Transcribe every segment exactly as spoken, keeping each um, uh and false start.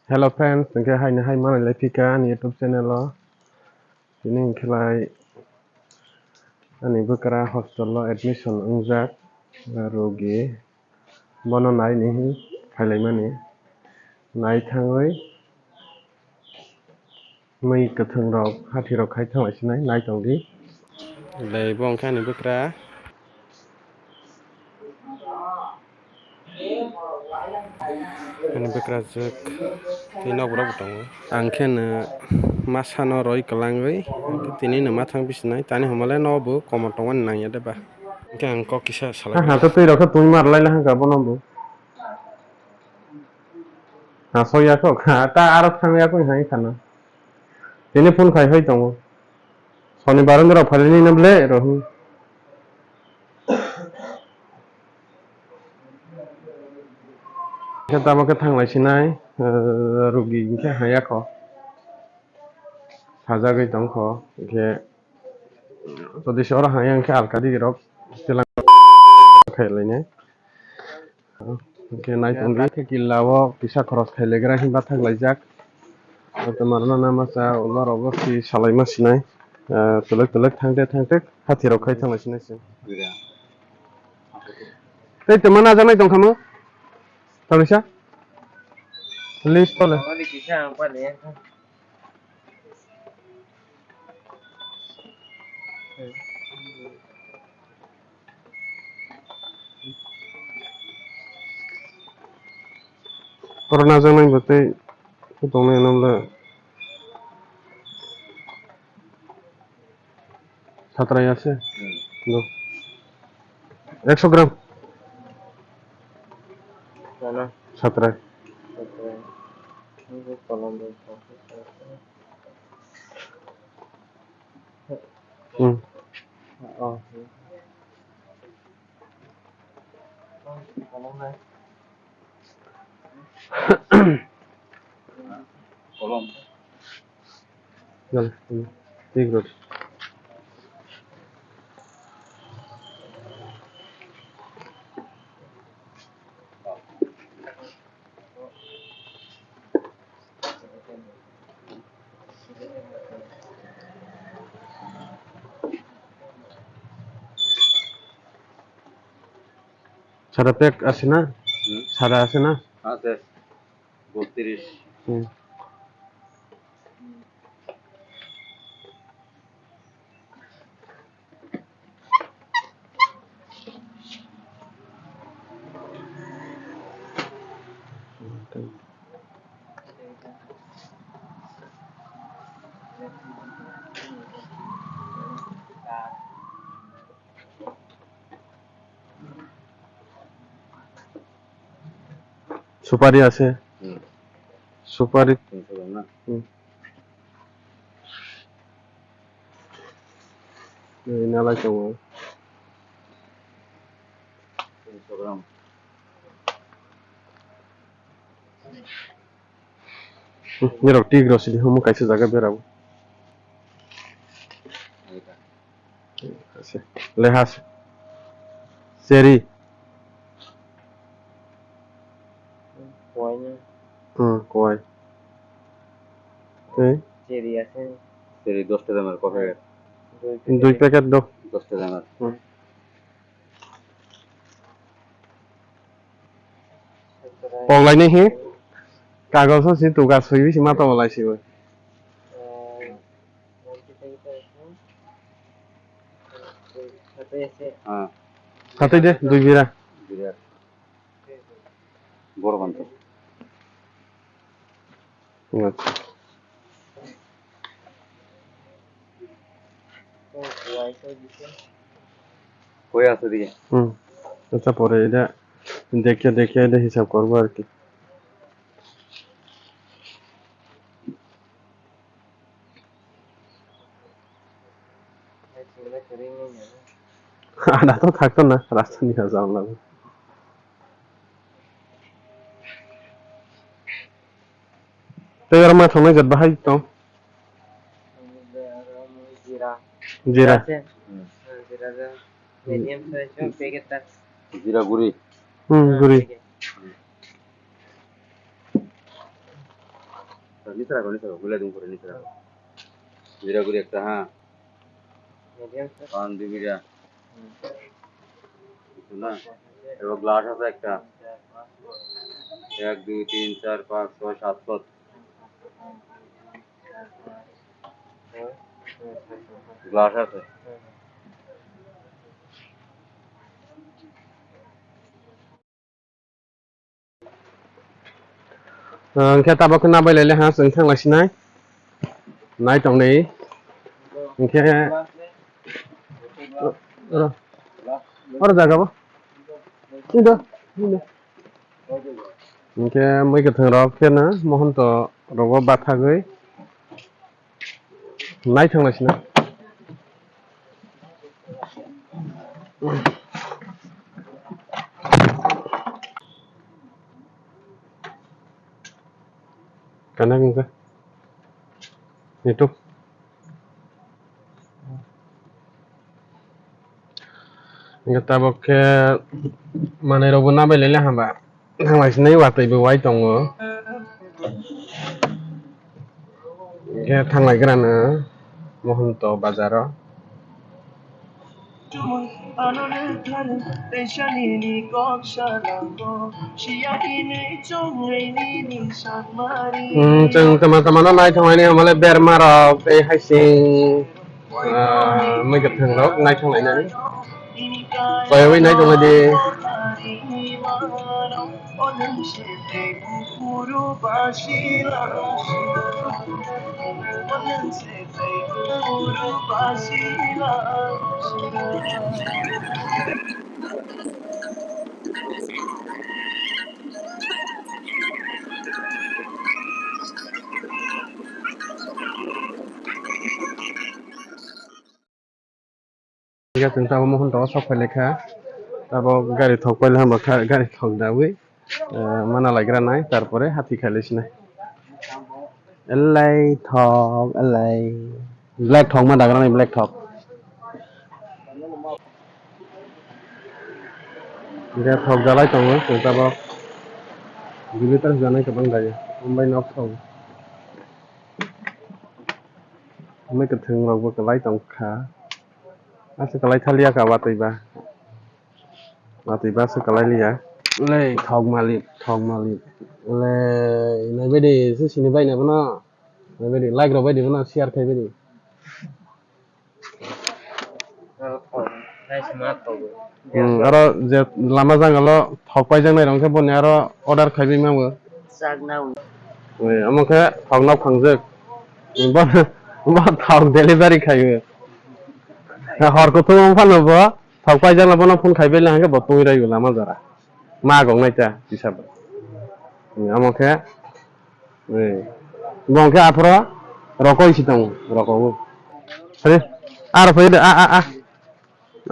Hello friends, hwnkhe haino hai manwi lai phika ani YouTube channel o. Tini hwnkhe lai ani bwkra hostel o admission wngjak, rogi bono naini hin phailaimani. Nai thangwi mui kwthwng rok, hathi rok khai thanglai sinai, nai tongdi. Lai bo hwnkhe ani bwkra. Ani bwkrajwk tei nokborok bo tongo. Ang khe no masa no roi kwlangwi tini no ma thang bisinai, tani hwnba le nobo komor tongmani nangya de ba. Hwnkhe ang kok kisa salai. Ha, ha, to twi rok khe twi mar lai hwnkha bono bo. Ha, soya kok. Ha, ta aro thang ya koi hai khana. Tini phone khai phai tongo. Sonibar wngwi rok phailini no ble rohi. Khe tamo khe thanglai sinai, eh, rugi hwnkhe haya kho. Sajagwi tong kho. Hwnkhe jodi se oro haya hwnkhe alkadi rok tilang khailai nai. Hwnkhe nai tongdi, khe killa o kisa khoros khailagra hinba thanglaijak. Tei marno na masa ulo rogo si salaima sinai. Ah, twlwk twlwk thangte thangte hathi rok khai thanglai sinai se. Tei tongma najaknai tongkha mo? Tangsa? List tole. Oro najaknai bo tei tongmani ano le. Satrai ase? Hmm. No. Ekso gram. Sana. Satrai. Satrai. Ini kolom. Hmm. Oh. Kolom. Dale, dale. Tik rot. Sada pek ase na? Hmm? Sada ase na? Ase. Bottrish. Hmm. Supari ase. Hmm. Supari. Tinsho gram na? Hmm. Ei nalai tongo. Tinsho gram. Hmm, nirok tik rw sidi, omo kaisa jaga berabo. Leha se. Cherry. Kowai ni. Hmm, kowai. Tei? Cherry ase. Cherry dos ta damar kok packet. Dui packet. Dui packet do. Dos ta damar. Hmm. Poklaini hi kagoso si tuga sui bisi ma tongo lai sibo. Ah. Satwi de dui bira. Bira. Borok anto. Acha. Koi aswk digi? Hmm. Acha, pore ida dekhe dekhe ida hisab korbo ar ki. Ada to thakto na, rasta ni ha jam lago. Tei oro ma thongnai jat bahai tong? Jira. Jira. Jira se. Hmm. Jira jang. Medium size o packet ta. Jira guri. Hmm, guri. Packet. Nisra ko, nisra ko, gulai dung pore nisra ko. Bira guri ekta, ha. Medium size. Pan di bira. Hmm. Itu na. Ebo glass ase ekta. Ek, dui, tin, char, panch, choi, sat, sat. Glass ase. Hwnkhe tabuk khe nabai lailai ha, chwng thang lai sinai. Nai tong di. Hwnkhe oro, oro jaga bo. Indo, indo. Hwnkhe mui kwthang rok khe no mohonto rogo bathagwi. Naithok naisina. Kana wngkha? Netuk. Hingke tabok khe manui rokbo nabai lailai hwnba. Thanglai sinai watui bo wai tongo. Hingke thanglai grano Mohonto bazaro. Hmm, chwng tama tama no naithok nai ni hamale berma rok tei haising. Ah, mui kwthang rok naithok nainani. Koyogwi naithok di. Hingke chwng tabok mohon tongo sok phai laikha. Tabok gari thok pailai hwnba kha, gari thok dawi, eh, mana laigra nai, tarpore hati khailai sinai. Elai thok, elai. Black thok ma dagra nai, black thok. Hingke thok dalai tongo, chwng tabok. Dui liter hujanai kwbang dawi. Umbai nok thok. Mui kwthwng rok bo kwlai tong kha. Aswk kwlai thaliya kha watwi ba. Watwi ba aswk kwlai liya. Le thok malik, thok malik. Le naibaidi se sini bai nai bono. Naibaidi like rok baidi bono share khai baidi. Hmm, aro je lama jangalo thok paijak nai rok khe boni aro order khaiwi mango. Chak na ui. Oi, omo khe thok no phangjak. Bo, bo thok delivery khaiwi. Hor kuthum phano bo thok paijak na bono phone khaiwi le hwnkhe bo twi raiwi lama jora. Ma gong nai ta kisa bo. Omo khe Ei, bo hwnkhe aphoro rokoi si tongo, rokowo. Hare, aro phai de, a, a, a.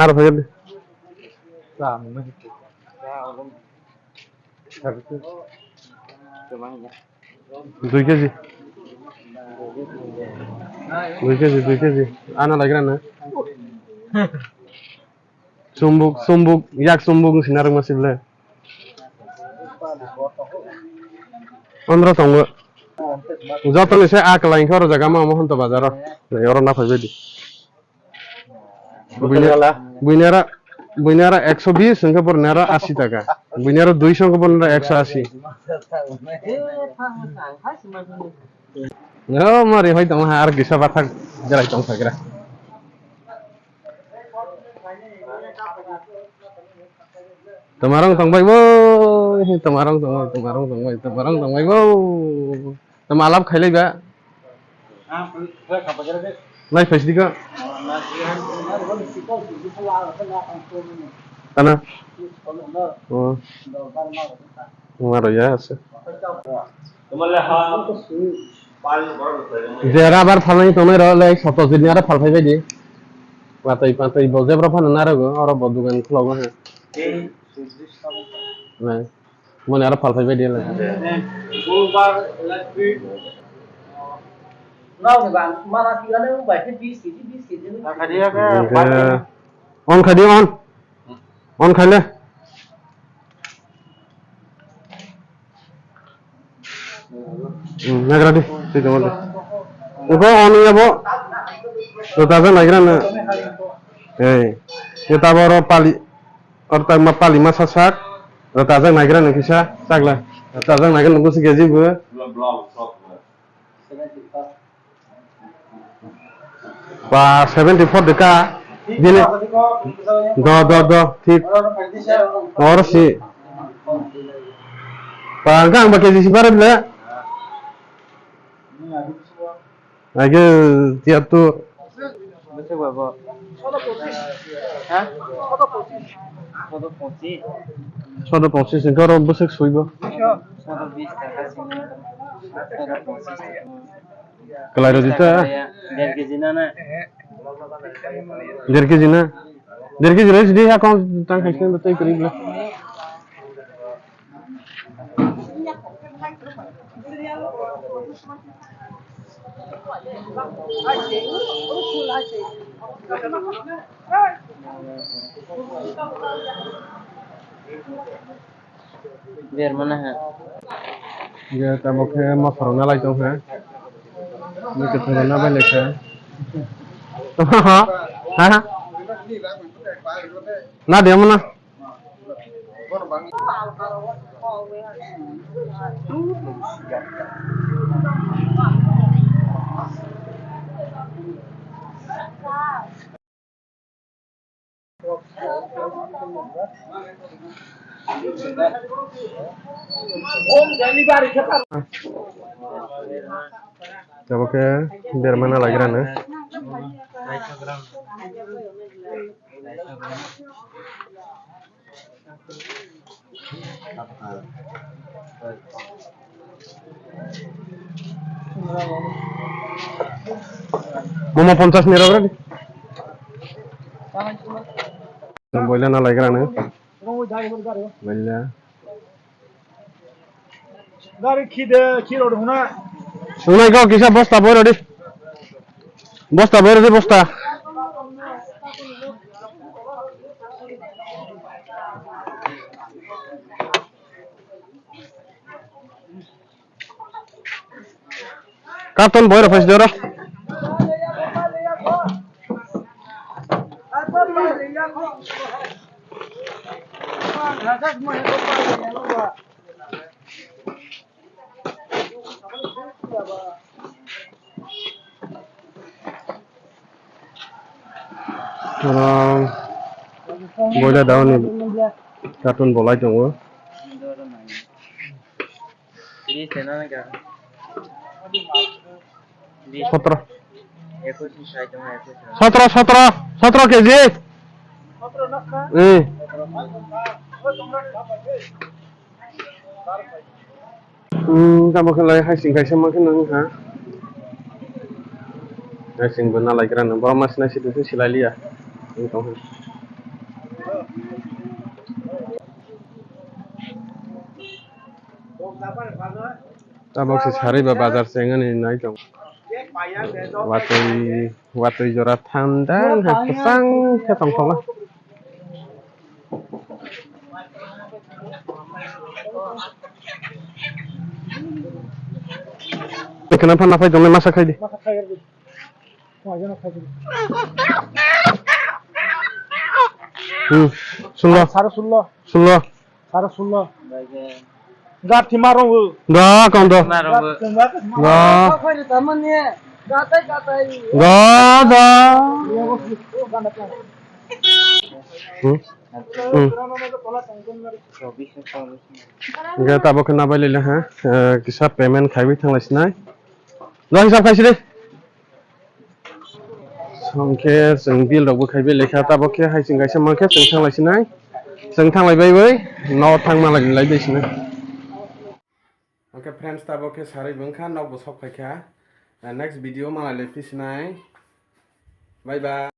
Aro phai de. Dui kg. Dui kg, dui kg. Ana lagira na. Chumbuk, chumbuk, yak chumbuk wng sinarwkma se ble. Ondro tongo. Joto ni se a kwlai hwnkhe oro jaga ma Mohonto bazar o. Nai oro naphai baidi. Buini, buini aro, buini aro ekso bis hwnkhe boroni aro asi taka. Buini aro duiso hwnkhe boroni aro ekso asi. O mari hoi tongma ha ar kisa bathak berai tongsagra. Tomarong tongbai bo, tomarong tongbai, tomarong tongbai, tomarong tongbai bo. Tama alap khailai ba. Nai phaisdi ko. Tana. O. Maro ya ase. Je rubber phalnai tongnai rok le Satyajit ni aro phalphai baidi. Matwi matwi bo jebra phano narogo, oro bo dugan khulokma ha. Nai. Moni aro phalphai baidi le. Hwnkhe on khaidi on. On khaile. Hmm, nagra di. Ubo ono yabo. Rwchajak naigra no. Ei, ye taboro pali. Oro tangma pali masa sak. Rwchajak naigra no kisa chakla. Rwchajak naigra no gusi keji bo. Ba seventy four de ka. Dile. Do, do, do. Thik. Oro si. Ba ang kang ba keji si bare bile. Age tiyatur. Bwswk ba bo? Ha? Sodo pochin. Sodo pochin hwnkhe oro bwswk swibo. Sodo bis taka simi. Sodo pochin. Kwlai rw di ta. Der kg na na? Der kg na? Der kg rw di ha kon tang khai se tei kwrwi bwle. Bermana ha. Ge tamo khe mosoro nalai tong kha. Ni khe thoro nabai lai kha. Ha? Na de mo na. Tabuk khe berma nalai gra no. Momo ponchas ni rok rw di. Boila nalai gra no. Boila. Gari khide, khiro huna. Sunai kok kisa bosta boiro di. Bosta boiro di bosta. Karton boiro phaisi doro. Oro boila dauni carton bolai tongo. Sotro. Sotro, sotro, sotro kg. Eh. Hmm, tamo khe lai haising kaisa ma khe nang ha. Haising bo nalai gra no, borok ma sinai si tongsa silai liya. Wng tong ha. Tabok se sari ba bazar se wngani nai tong. Watwi, watwi jora thanda wngkha kwchang khe tongthokma. Ekhana phanna phai tongnai masa khai di. Hmm, sullo. Saro sullo. Sullo. Saro sullo. Gathi maro. Da, kong do. Da. Da, da. Hmm. Hmm. Hingke tabok khe nabai lele ha, eh, kisa payment khaiwi thanglai sinai. Lo hisab khai sidi. Hingke chwng bill rok bo khaiwi lekha, tabok khe hai chwng kaisa mankhe chwng thanglai sinai. Chwng thanglai bai bai no thangma lai lai bai sinai. Hingke friends, tabok khe sarwi bo wngkha, nok bo sok phaikha. Eh, next video malai le phi sinai. Bye bye.